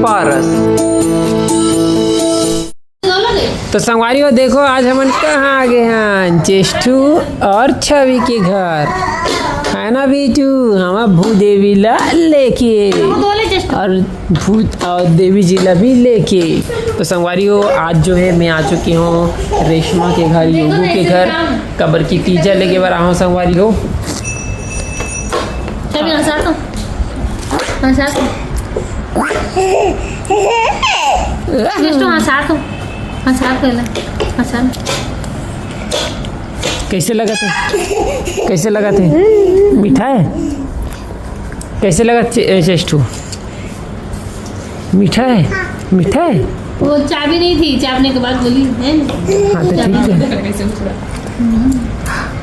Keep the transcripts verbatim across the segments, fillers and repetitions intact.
पारस। तो संगवारी हो, देखो आज हमन कहाँ आ गे हन, चेष्टू और छवि के घर, है ना बेटू? हम भूदेवी ला लेके और भूत और देवी जी ला भी लेके। तो संगवारी हो, आज जो है मैं आ चुकी हूँ रेशमा के घर, योगू के घर, काबर कि तीजा लेगे बर आहूँ संगवारी हो। चल, यहाँ से आ तो। यहाँ से आ तो। चेष्टू, यहाँ से आ तो। यहाँ से आ पहले। यहाँ से आ। कैसे लगत हे? कैसे लगत हे? मीठा है? कैसे लगत चे-, चेष्टू? मीठा है? मीठा है? वो चाबी नहीं थी, चाबने के बाद बोली, है ना? हाँ, तो ठीक है।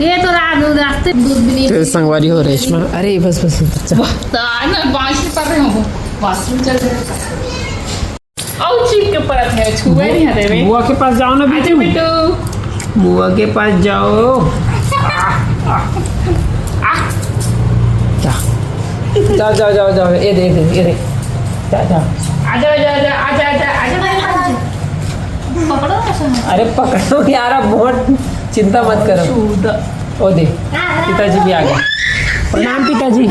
ये तो रात, रास्ते दूध भी नहीं तो पी। संगवारी हो रेशमा, अरे बस, बस, बस, अच्छा। तो आज मैं बाथरूम कर रही हूँ, बाथरूम चल रही हूँ। और चीप के परत है, छुआ नहीं हटे रे। बुआ के पास जाओ ना आजा बेटू। बेटू। बुआ के पास जाओ। आ, आ, आ। जा। जा, जा, जा, जा। ये दे, ये दे, ये दे। जा, जा। आजा, आजा, आजा, आजा, आजा, आजा, आजा। पकड़ो ना, सुनो। अरे पकड़ो यार, आप बहुत चिंता मत करो। ओ दे, पिताजी भी आ गए। प्रणाम पिताजी।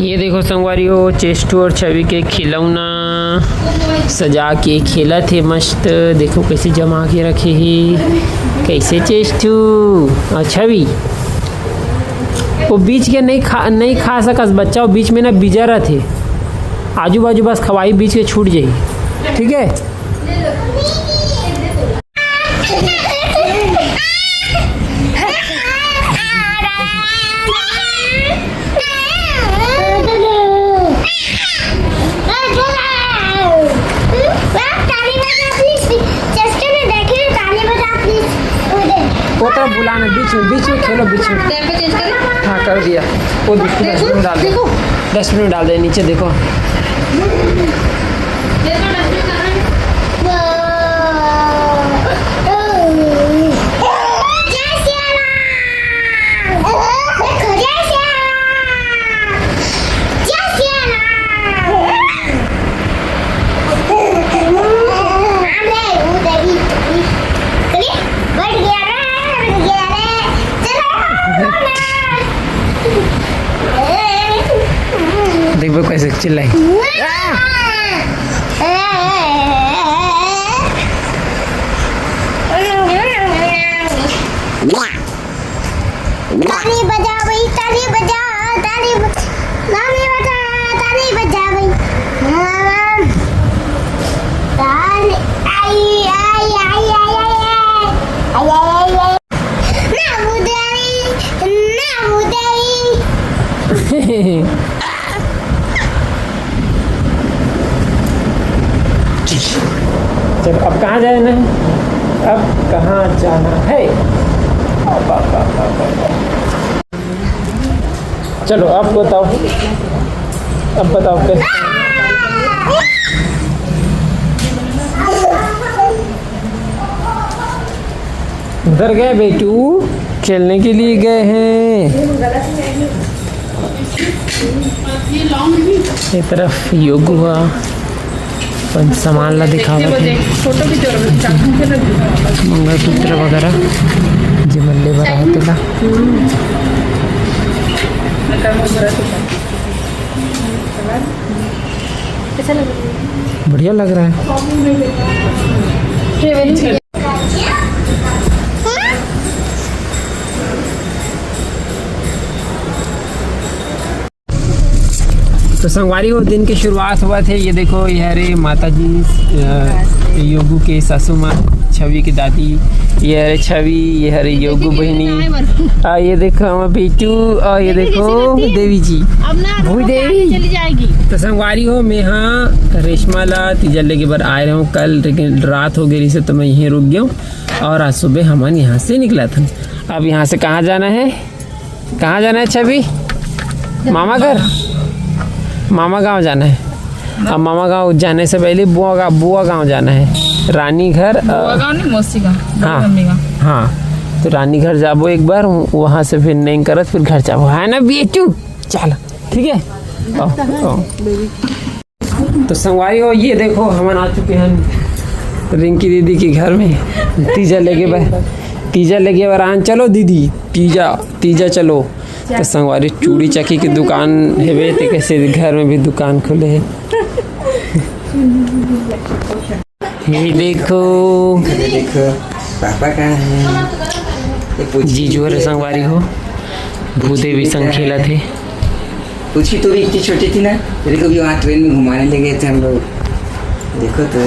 ये देखो संगवारी हो, चेष्टू और छवि के खिलौना सजा के खेलत हे मस्त। देखो कैसे जमा के रखे हे, कैसे चेष्टू और छवि। वो बीच के नहीं खा, नहीं खा सकस बच्चा, वो बीच में ना बिजा रथे, आजू बाजू बस खवाई, बीच के छूट जाई, ठीक है। वो तरफ बुलाना, बीच में, बीच में खेलो, बीच में। हाँ, कर दिया। वो डस्टबिन में डाल दे, डस्टबिन में डाल दे, नीचे देखो। देखो कैसे चिल्लाई। ताली बजा भाई, ताली बजा, ताली बजा, ताली बजा, ताली बजा भाई। ताली, आई, आई, आई। ना उदय, ना उदय। चलो, अब कहाँ जाना है? अब कहाँ जाना है? अब, अब, अब, अब, अब, अब। चलो, अब बताओ, अब बताओ कैसे? उधर गए बेटू, खेलने के लिए गए हैं। ये तरफ योगू ह अपन सामान ला दिखावत हे। मंगलसूत्र वगैरह जे मन ले बर आए तेला। बढ़िया लग रहा है। तो संगवारी हो, दिन के शुरुआत होवत हे। ये देखो, ये हरे माता जी, अ, योगू के सासू माँ, छवि के दादी, ये हरे छवि, ये हरे योगू बहिनी। आ, ये देखो हमर बेटू, और ये देखो देवी जी, भूदेवी। तो संगवारी हो, मैं हाँ रेशमा ला तीजा लेगे बर आए रहूँ कल, लेकिन रात हो गई रहिसे तो मैं यहीं रुक गया हूँ। और आज सुबह हमन यहाँ से निकलत हन। अब यहाँ से कहाँ जाना है? कहाँ जाना है छवि? मामा घर? मामा गांव जाना है। अब मामा गांव जाने से पहले बुआ गा-, बुआ गांव जाना है, रानी घर, अ, बुआ गांव नहीं, मौसी गांव, बड़ी हाँ। मम्मी गांव। हाँ, तो रानी घर जाबो एक बार, वहाँ से फिर नेंग करत फिर घर जाबो, है ना बेटू? चल, ठीक है। आओ, आओ। तो संगवारी हो, ये देखो, हमन आ चुके हैं रिंकी दीदी के घर में। तीजा लेके बर, तीजा लेके बर आन। चलो दीदी, तीजा, तीजा चलो। तो संगवारी, चूड़ी चक्की की दुकान हेवे, ते कैसे घर में भी दुकान खुले है। ये देखो, ये देखो, पापा कहाँ है? ये पूछी जीजू हरे संगवारी हो, भूदेवी संग खेलत हे। पूछी तो भी इतनी छोटी थी ना, तेरे को भी वहाँ ट्रेन में घुमाने ले गए थे हम लोग। देखो तो,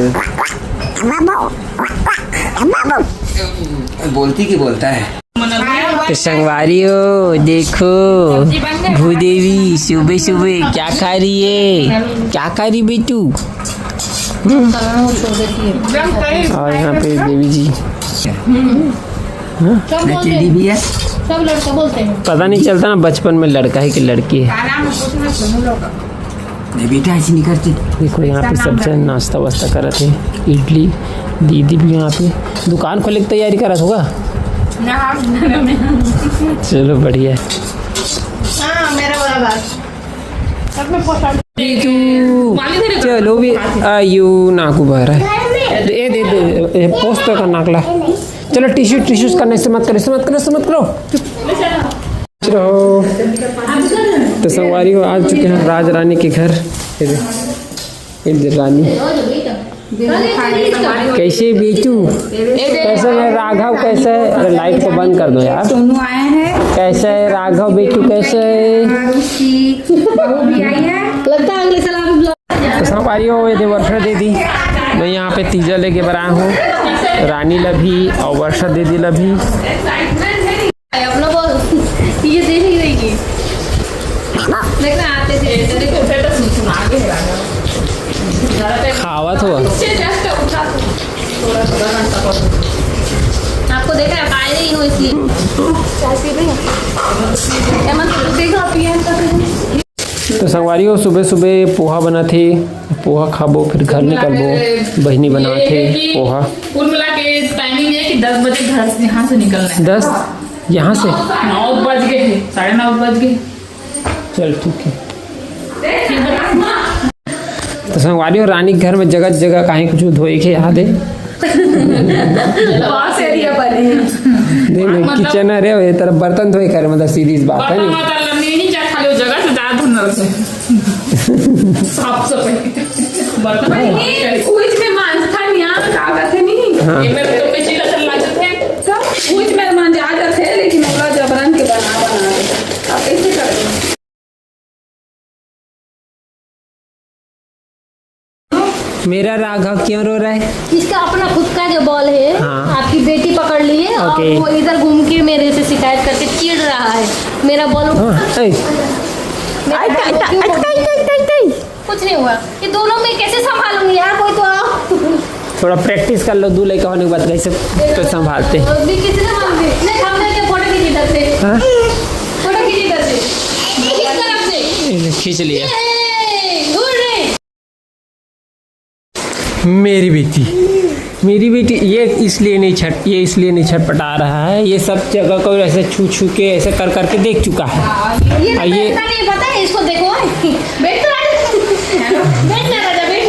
बोलती कि बोलता है? तो संगवारी हो, देखो, भूदेवी सुबह सुबह क्या खा रही है, क्या खा रही बेटू? हम्म। और यहाँ पे देवी जी। हाँ? सब बोलते हैं। सब लड़का बोलते हैं। पता नहीं चलता ना बचपन में लड़का है कि लड़की है। ये बेटा ऐसे नहीं करते। देखो, यहाँ पे सब जन नाश्ता वास्ता करत हे। इडली, दीदी भी यहाँ पे दुकान खोले की तैयारी करत होगा। ना, हम घर में। चलो, बढ़िया है। हाँ, मेरा वाला बात। सब में पोषण। चलो भी, आयु नाकू बहरा है। ए, दे, दे, ए, पोस्ट का नाकला। चलो, टिश्यू, टिश्यूज करने से मत करो, से मत करो, से मत करो। चुप। रहो। तो संगवारी हो, आ चुके हैं राज रानी के घर। ये दे, ये दे रानी। कैसे बेटू? कैसे है राघव? कैसे है? अरे, लाइट को बंद कर दो यार। सोनू आया है। कैसे है राघव बेटू? कैसे है? और उसकी बहू भी आई है। लगता है अगले साल आप लोग तो संगवारी हो, ये दे वर्षा दीदी, मैं यहाँ पे तीजा लेके बर आया हूँ, रानी ला भी और वर्षा दीदी ला भी। अपना बोल, ये दे नहीं रही है। देखना आते थे। खावा तो। आपको देख रहा है, खा रही हूँ इसलिए। क्या मतलब, देखो, पिया तो। तो संगवारी हो, सुबह सुबह पोहा बनाथे, पोहा खाबो, फिर घर निकलबो। बहिनी बनाथे पोहा। कुल मिला के टाइमिंग ये है कि दस बजे घर से, यहाँ से निकलना है। दस? यहाँ से? नौ बज गए हैं, साढ़े नौ बज गए। चल, ठीक है। तो संगवारी हो, रानी के घर में जगह जगह कहीं कुछ धोए के याद है? बॉस एरिया बने। नहीं, नहीं, मतलब किचन है रे, ये तरफ बर्तन धोए करे, मतलब सीधी सी बात है बर्तन नहीं। वर्तन नहीं, नहीं, क्या खाली वो जगह से ज्यादा धुन रहे। साफ सफाई। बर्तन भाई, नहीं, कुछ में मांजता नहीं, यहाँ का बात है नहीं। हाँ। ये मेरे तो पिछली नजर ला जाते हैं। सब कुछ में मांजा जाते हैं, लेकिन ओला जबरन के बना, बना दे। अब कैसे करें? मेरा राघव क्यों रो रहा है? इसका अपना खुद का जो बॉल है, हाँ। आपकी बेटी पकड़ ली है और ओके। वो इधर घूम के मेरे से शिकायत करके चिढ़ रहा है। मेरा बॉल उठा हाँ, ए। मेरा आई, बॉल आई, क्यों आई, उठा? आई, आई, आई, आई। कुछ नहीं हुआ। ये दोनों में कैसे संभालूंगी यार, कोई तो आओ। थोड़ा प्रैक्टिस कर लो, दो लड़का होने के बाद कैसे तो संभालते हैं। अभी किसी से मालूम नहीं। नहीं, हम लोग के फोटो खींच इधर से। हाँ? फोटो खींच इधर से। इस तरफ से। ये खींच लिया। ये, घूर रहे। मेरी बेटी, मेरी बेटी, ये इसलिए नहीं छट, ये इसलिए नहीं छटपटा रहा है, ये सब जगह को ऐसे छू छू के, ऐसे कर करके देख चुका है। ये और ये बैठता नहीं, पता है इसको, देखो, बैठ तो राजा। बैठ ना राजा, बैठ।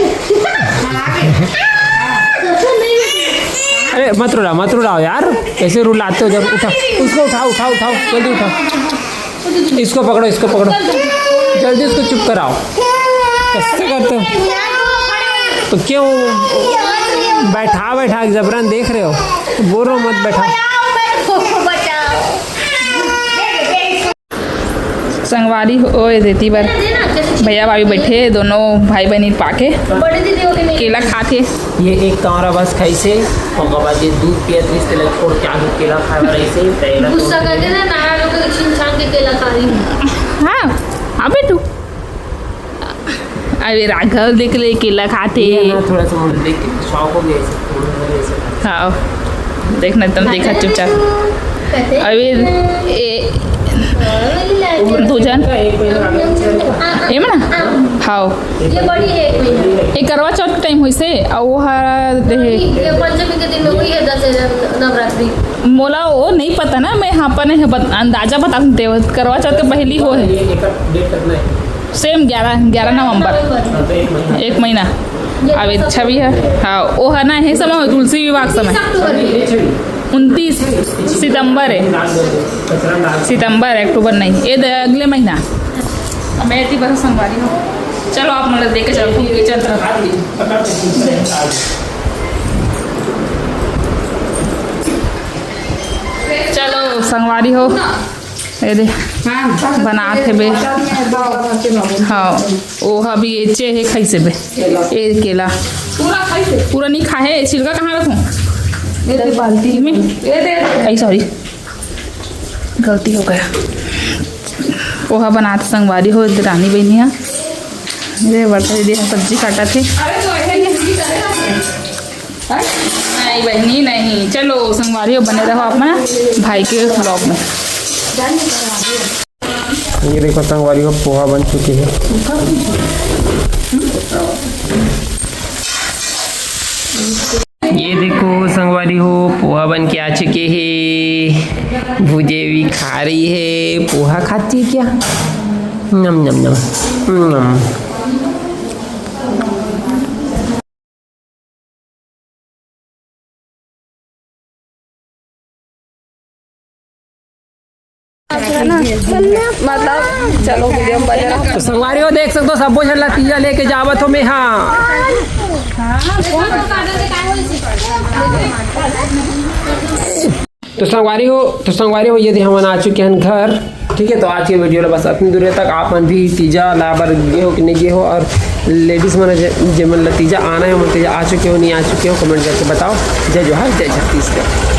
अरे मत रुलाओ, मत रुलाओ यार, कैसे रुलाते हो जब? उठा, उसको उठाओ, उठाओ, उठाओ, जल्दी उठाओ। इसको पकड़ो, इसको पकड़ो, जल्दी उसको चुप कराओ। कैसे करते हो? तो क्यों बैठा बैठा के जबरन देख रहे हो? तो बोलो मत, बैठा। संगवारी हो, ए देती बर भैया भाभी बैठे, दोनों भाई बहनी पाके केला खाथे। ये एक कौरा बस खाइसे, ओकर बाद ये दूध पियत रहिस, तेला छोड़ के आगे केला खाए वाला रहिसे, त एला गुस्सा करके ना, नारा लोग के छीन छान के केला खा रही हूँ। हाँ, हाँ बेटू। अबे राघव देख ले, केला खाते। ये ना, थोड़ा सा मुझे देख के शौक हो गया इसे, थोड़ा सा ऐसे। हाँ, देखना एकदम देखा चुपचाप। अबे ए, दो जन। एक महीना। ए मना? हाँ। ये बड़ी है, एक महीना। ये करवा चौथ के टाइम होइसे, आ वो हरा देहे। ये पंचमी के दिन में हुई है, दस नवरात्रि। मोला वो नहीं पता ना, मैं यहाँ पर नहीं बत-, अंदाजा बता सकते हो, करवा चौथ के पहली हो है। ये एक डेट करना है। सेम ग्यारह, ग्यारह नवंबर, एक महीना। अब अच्छा भी है। हाँ, वो है ना, हे समय हो, तुलसी विवाह के समय। उनतीस सितंबर है, सितंबर है, अक्टूबर नहीं, ये द-, अगले महीना। अब मैं इतनी बरस संगवारी हूँ। चलो, आप मतलब देख के चलो, घूम के चल रहा। चलो, संगवारी हो, ये दे, बनात हे बे। हाँ, वो अभी एचे हे, खाइसे बे। ए केला। पूरा नहीं खाए, छिलका कहाँ रखूँ? ये दे बाल्टी में। ये दे। आई, सॉरी, गलती हो गया। ओहा बनात संगवारी हो, रानी बहनी हा। ये बड़का दीदी हा सब्जी काटत हे। नहीं बहनी, नहीं। चलो संगवारी हो, बने रहो आप मन भाई के vlog में। ये देखो संगवारी हो, पोहा बन चुके हे। ये देखो संगवारी हो, पोहा बन के आ चुके हे। भुजे भी खा रही है, पोहा खाती है क्या? नम नम नम नम। मतलब, चलो, वीडियो में बने रहो। तो संगवारी हो, देख सकते हो, सब्बो झन ला तीजा लेके जावत हो मैं, हाँ। तो संगवारी हो, तो संगवारी हो, ये दे हमन आ चुके हैं घर। ठीक है, तो आज के वीडियो ला बस अतनी दूर तक। आप मन भी तीजा ला बर गे हो कि नहीं गे हो, और लेडीज मन जे-, जेमन ला तीजा आना है, ओमन तीजा आ चुके हो, नहीं आ चुके हो, कमेंट करके बताओ। जय जोहार, जय छत्तीसगढ़।